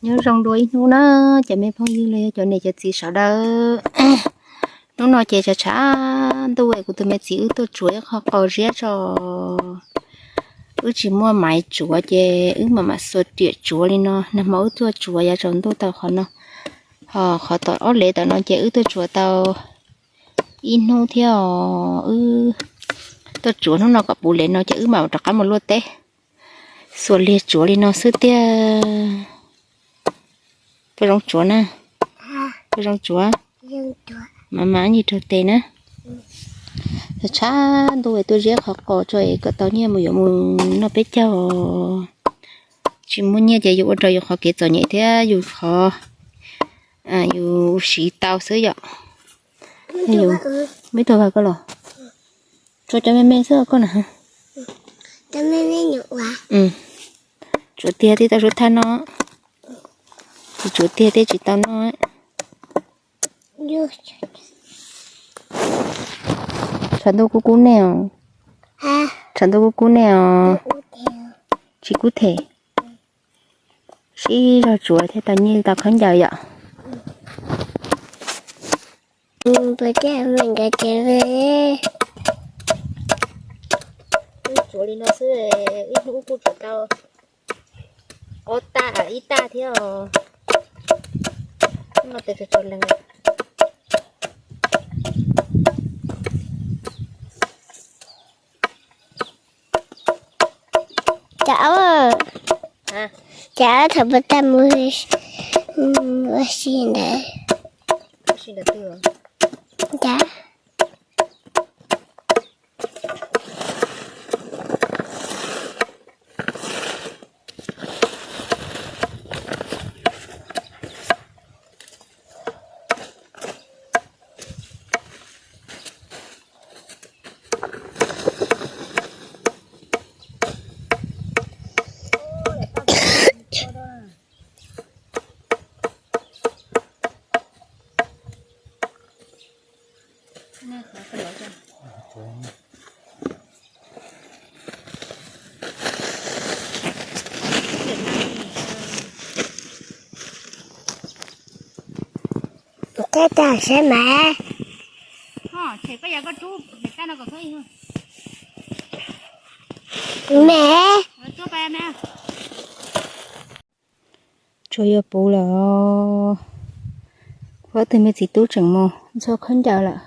Nyob zoo dua ib hnub na, cov me phooj ywg los yog cov niam cov txiv sawv daws. Hnub no ces tshav tshav ntuj es kuv tus me txiv wb tuaj tsuav ib qho qos ziab tso. Wb tsis muaj maiv tsuav ces wb mam mam xuas riam tsuav li no. Nag hmo wb tuaj tsuav yav tsaus ntuj tau qhov no, ho qhov tom ob lev tom no ces wb tuaj tsuav tau ib hnub thiab os. Wb tuaj tsuav hnub no kom puv lev no ces wb mam rov qab mus luaj teb. Xuas liag tsuav li no xwb tiag. Koj zoo tsuav na, koj zoo tsuav. Mas mas ib nyuag raug tes na. Tshav tshav ntuj es tuaj ziab qhov qos tso es kom tau nyiaj mus yuav mus noj peb caug. Tsis muaj nyiaj ces yus ua rau yus qhov kev txom nyem thiab yus qhov yus siv tau xwb yom. Muaj ib tug vag koj los? Tsuav cov me me xwb koj na. Tsuav tiag thiaj tau suab thaj no. Tsis tsuav tiag thiaj tsis tau noj. Tshav ntuj kub kub nej os. Tshav ntuj kub kub nej os. Tsis kub them. Sib zog tsuav thiaj tau nyiaj tau khaub ncaws yom. Tsuav li no xwb, ib hnub kuj tsuav tau ob tag ib tag thiab os. Hnub no tes tsaus tsaus lees. Cas, cas thaum pas tag mus ua si ntawd. Cas. Tus teb tag seb mas. Me. Tsuas yuav puv lawm. Kuv ob tug me txiv tub tseem mus ntxhua khaub ncaws lawm.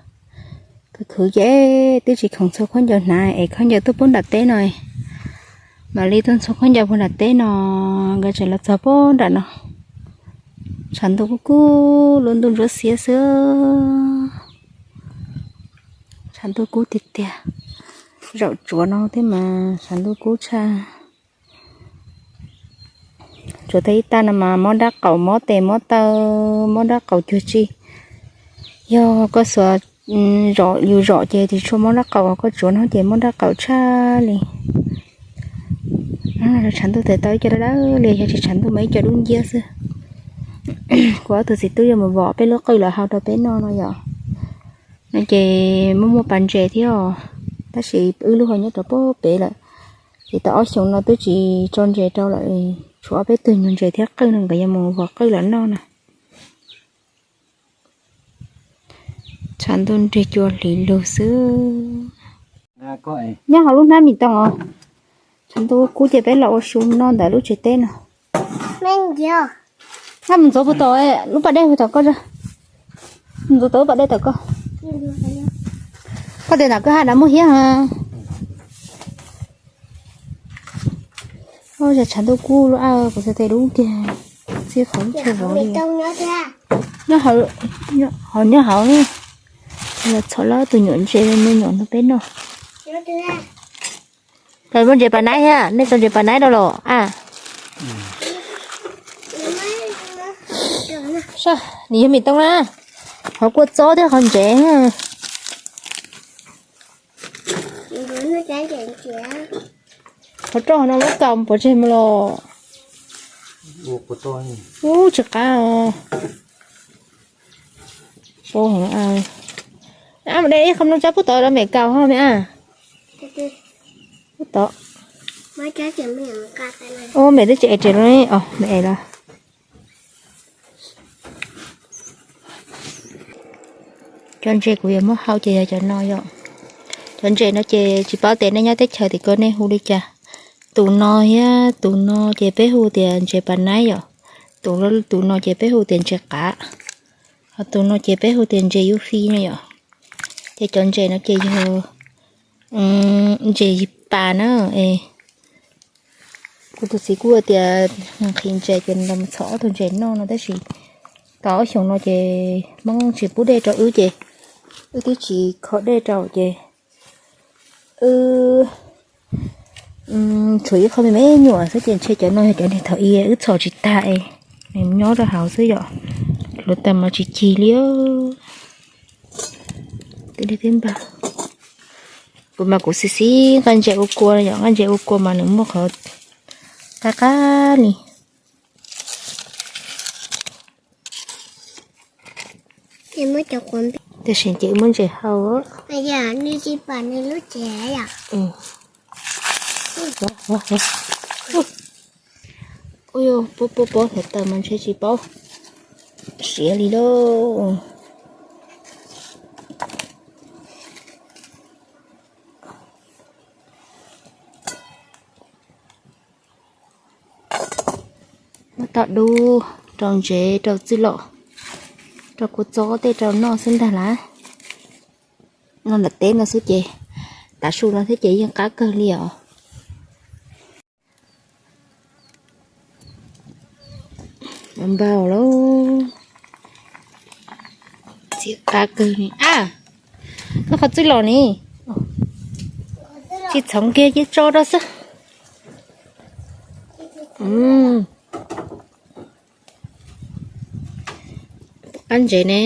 Khwv khwv ces twb tsis khoom ntxhua khaub ncaws hnav es khaub ncaws tuaj puag nram teb no. Mam li tuaj ntxhua khaub ncaws puag nram teb no, nkawd tseem los txog puag nram no. Tshav ntuj kub kub, lub ntuj ntsuab xiab xwb. Tshav ntuj kub tiag tiag. Zaum tsuav no thiab mas tshav ntuj kub tshaj. Tsuav tau ib tag no mas mob nrab qaum mob tes mob taw, mob nrab qaum cuag tsi. Yog koj xuas, yus zom ces tsis tshua mob nrab qaum, koj tsuav no ces mob nrab qaum tshaj li. Tshav ntuj tes tau ib co dawb dawb li, yog tsis tshav ntuj mas ib co dub nciab xwb. Kuv ob tug txiv tub yuav mus vom peb lub qwj lawv hau rau peb noj no yom. No ces muaj muaj pas ntses thiab os, tab sis wb lub ho nyob rau puag pem lawm. Ces tau ob xyoos no twb tsis tso ntses rau lawm, tshuav ob peb tug nyuag ntses thiab qwj no nkawd yuav mus vom qwj lawv noj na. Tshav ntuj nrig cua hliv lug xwb. Nyob hauv lub hnab mis toos os. Tshav ntuj kub ces peb los ua su noj ntawm lub tsev teb no. Mus ntxuav puag tom lub pas dej puag tom koj. Mus ntxuav tom lub pas dej tom koj. Koj tes nram kwj ha nrad muaj hiab. Tshav ntuj kub lub a, kuv xav tes dub kiag, txij qhov tshaj zov li. Nyob hauv, nyob hauv, los txhom lawm tus nyuam ntses me nyuam no peb noj. Los muaj ntses pas naib thiab, nej tso ntses pas naib rau los a. Nws yog mis tooj na, qhov kua txob thiab qhov ntsev. Qhov roj no muab kaus pov tseg mus los. Ub, tsis qab os. Ab, mas de ib qho mloog tsab pub tod los mem kaus ho me a. Pub tod. Ub, mem twb tsis es res los ne, os, mem es los. Cov ntses kuv yuav muab hau ces yog cov no yom. Cov ntses no ces tsis paub tias nej nyob teb chaws tim ko nej hu li cas. Tus no thiab tus no ces peb hu tias ntses pas naib yom. Tus, tus no ces peb hu tias ntses qav. Ho tus no ces peb hu tias ntses yub fij no yom. Ces cov ntses no ces yog ntses pas na. Kuv tus txiv kuj tias nqhis ntses ces los txhom ob tug ntses noj no tab sis tau ob xyoos no ces Hmoob tsis pub dej rau wb ces wb twb tsis kho dej rau ces wb tshuav ib qho me me nyuam xwb ces ntshe cov no yog cov niag thaum i wb txhom tsis tag es nws nyob rau hauv xwb yom. Hluav taws mas tsis cig li. Kuv mas kuv xib xib nqaij ntses ua kua yom, nqaij ntses ua kua mas nws muaj qhov qab qab li. Tiam sis ces muab ntses hau. Ua yog pob pob pob hluav taws mas ntshe tsis paub siav li lauj. Muab toj dub rau ntsev rau txwj lom, rau kua txob tej rau noj xwb ntag lauj. No lam teb no xwb ces tav su no thiab ces yeej qab kawg li os. Npau lauj, txiv qab kawg li a. Koj qhov txwj lom ni, tsis txhoov kiag cia tso rau xwb. Qab ntsev ne.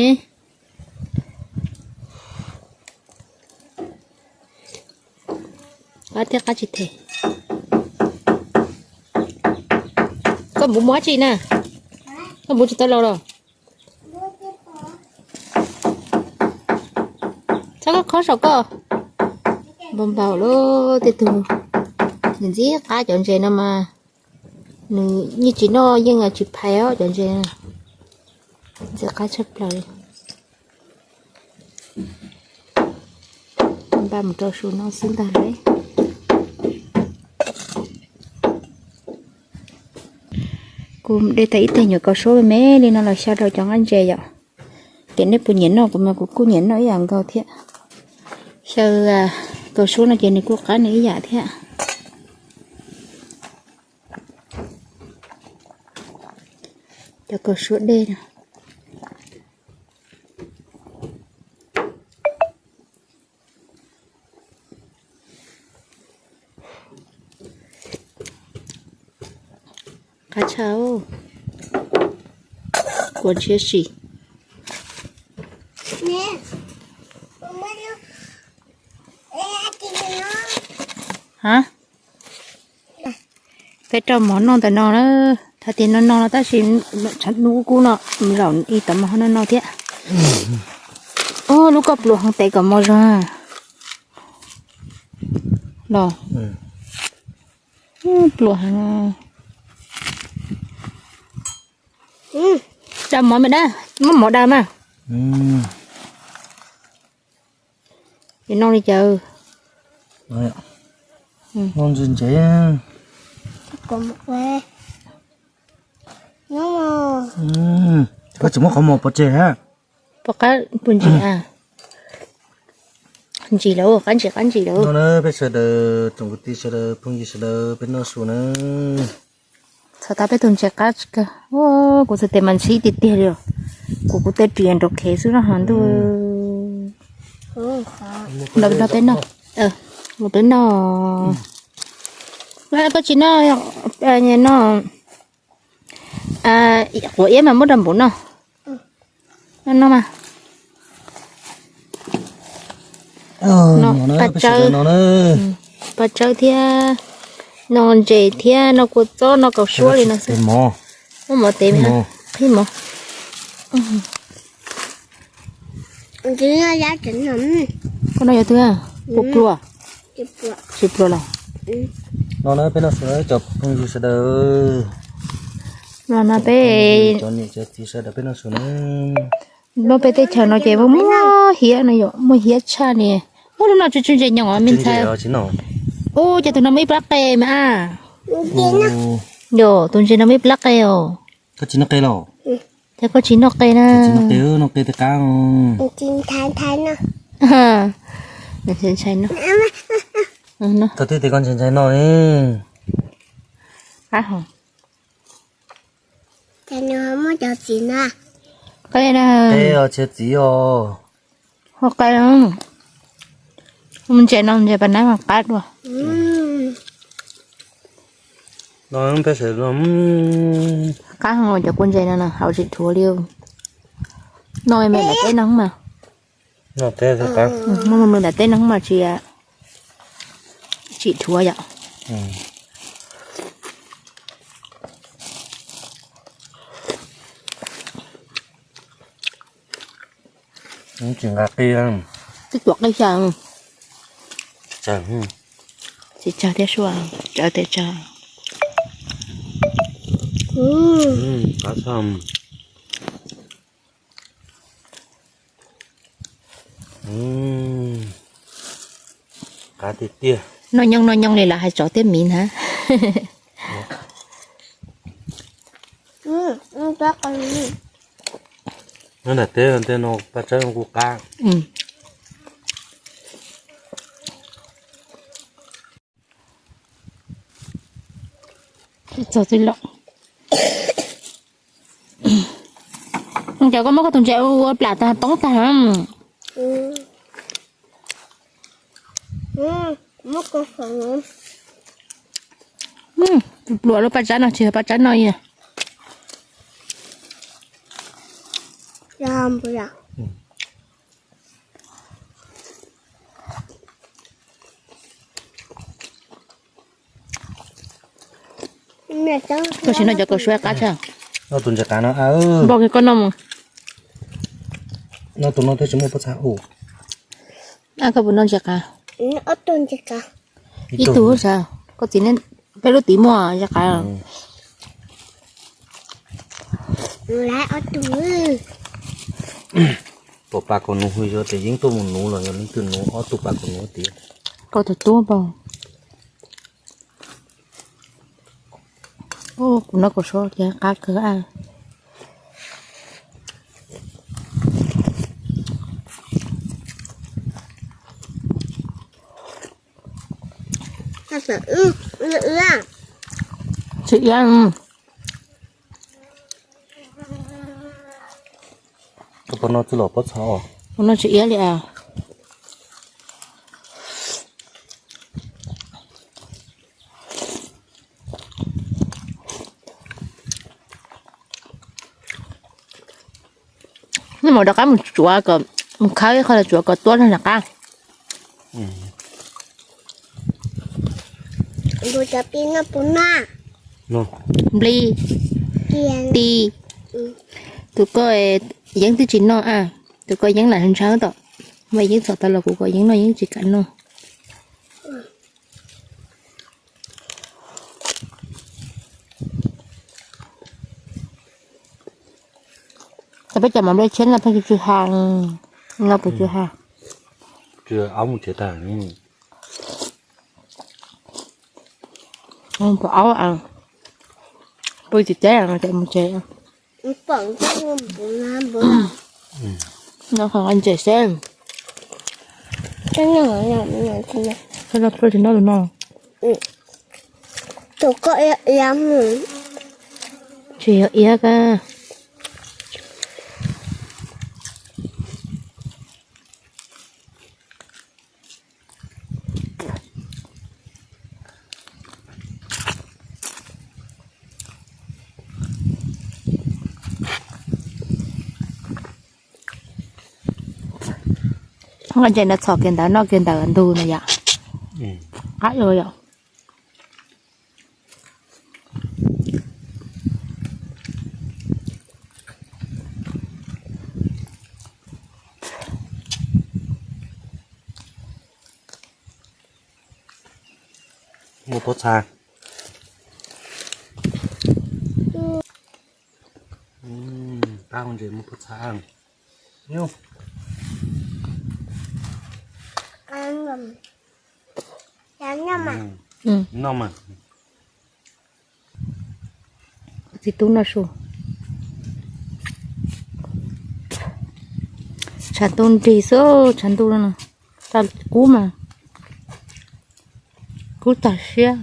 Qab thiab qab tsis them. Koj npuv mus dab tsi na? Koj npuv tsis tau los los? Txhob koj khob saum koj. Npau npau lauj, tej tug ntxim qab cov ntses no mas nws yeej tsis noj yeej tsis phais os cov ntses. Ntxim qab tshaj plaws li. Npaj mus rau su no xwb ntag lauj. Kuv de tau ib teg nyuam kaus suab me me li no los xyaw rau cov nqaij ntses yom. Ces nej puas nyiam noj, kuv mas kuv kuj nyiam noj ib yam nkaus thiab. Xyaw kaus suab no ces nws kuj qab nws ib yam thiab. Cov kaus suab dej no. Qab tshaj, kua ntshiab si. Ha, peb rau mov noj ntawm no na. Thaum tias no no no tab sis tshav ntuj kub no, zaum ib tau mov noj no thiab. Ub, lub koj pluas heev tes kom mos zog los. Pluas heev. Daws mov me dab, muab mov daws mas. Noj li cas? Noj ntses ntsev. Koj tsis muab qhov muag pov tseg na. Pov qab puas ntsim a? Ntsim lawm, qab ntsim, qab ntsim lawm. No na peb sawv daws, tsoom kwv tij sawv daws, phooj ywg sawv daws, peb noj su na. Txhom tau peb tus ntses qab tsis kawg. Kuv txhais tes mas ntxhib tiag tiag li os. Kuv, kuv tej riam nraum khev xwb no ha ntuj. Los peb noj, los peb noj. Koj tsis noj, no, quav iab mas muab rau npum noj. Noj noj mas. No, paj tsawb, paj tsawb thiab, no ntses thiab, no kua txob, no kaus suab li no xwb. Muab mov tev me, qhib mov. Koj noj yog twg? Pluas, pluas. Tsis pluas los? No na peb noj su na cov phooj ywg sawv daws. No na peb, cov niam cov txiv sawv daws peb noj su na. Nyob peb teb chaws no ces muaj hiav no yom, muaj hiav tshaj li. Ub, lub no tsw tsw ntses nyoos me ntxhais. Ub, ces tus no muaj ib plab qe mas a. Yom, tus ntses no muaj ib plab qe os. Koj tsis noj qe los? Ces koj tsis noj qe na. Noj qe, noj qe tej qab. Thaum twg tias koj ntshai ntshai noj ne? Qab hos. Qe na. Qe os, tsis txiv os. Ho qe, mus ntses no ntses pas nab mas qab dua. No peb sawv no. Qab hos cov kua ntses no na, haus tsis dhuav li. No me nram teb no mas. Muaj me nram teb no mas tsis, tsis dhuav yom. Tsis nqa qi. Twb tuam qi xya. Tsis tsawg thiab sua, tsawg tes tsawg. Qab tshaj. Qab tiag tiag. Noj nyooj noj nyooj li lawv hais tsov thiab miv na. Nyob nram teb tej no paj tsawb kuj qab. Txog txij lawm. Cov koj muab koj tus ntses ua plam tag poob tag. Pluas lub paj tsab no tsis yog paj tsab no. Koj tsis noj cov kaus suab qab tshaj? Noj tus ntses qav no. Npog kiag koj noj mus. Noj tus no twb tsis muaj pob txha ua. Koj puas noj ntses qav? Ib tug sav, koj txiv, peb lub tid muaj ntses qav. Tuaj pas kaus nuv, yog tias yeeb tuaj mus nuv los yog leej twg nuv ob tug pas kaus nuv tiag. Koj tus tub pas. Kuv noj kaus suab ces qab kawg. Tsis iab. Koj puas noj txwj los pob txha os? Kuv noj tsis iab li as. Nej mam rov qab mus tsuav kom, mus khawb ib qho los tsuav kom tuab nram qab. Nplis, ti, tus koj yeeb twb tsis noj a, tus koj yeeb lam ntshaw tom, mas yeeb txom tau los kuv koj yeeb noj yeeb tsis kam noj. Peb cov mov nplej tshiab no pheej tsis ha, no puas tsis ha? Aub mus tsev tag. Aub, pw tsis teb, mus tsev. No qhov nqa ntses seb. Tsis noj tus no. Tsis yog iab kab. Nqa ntses no txhom kiag ntawd noj kiag ntawm ntug no yom. Qab ua yom. Muaj pob txha. Qab ua ntses muaj pob txha. Noj mas. Txiv tub noj su. Tshav ntuj nrig xwb, tshav ntuj no. Tau kub mas kub tag siab.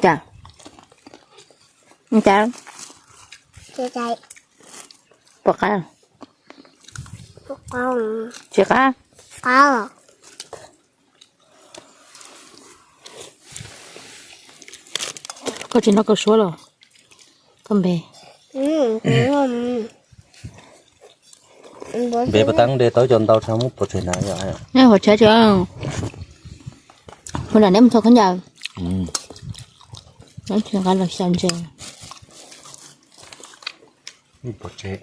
Cas, cas, pom qab, tsis qab. Koj tsis noj koj suab los? Koj npe, npe puas tau de tau cov ntau tshaj muab pov tseg na yom? Nej hua tshab tsis, hu nram neb mus txog khaub ncaws, neb tsis nqa los xyaw ntses. Pov tseg.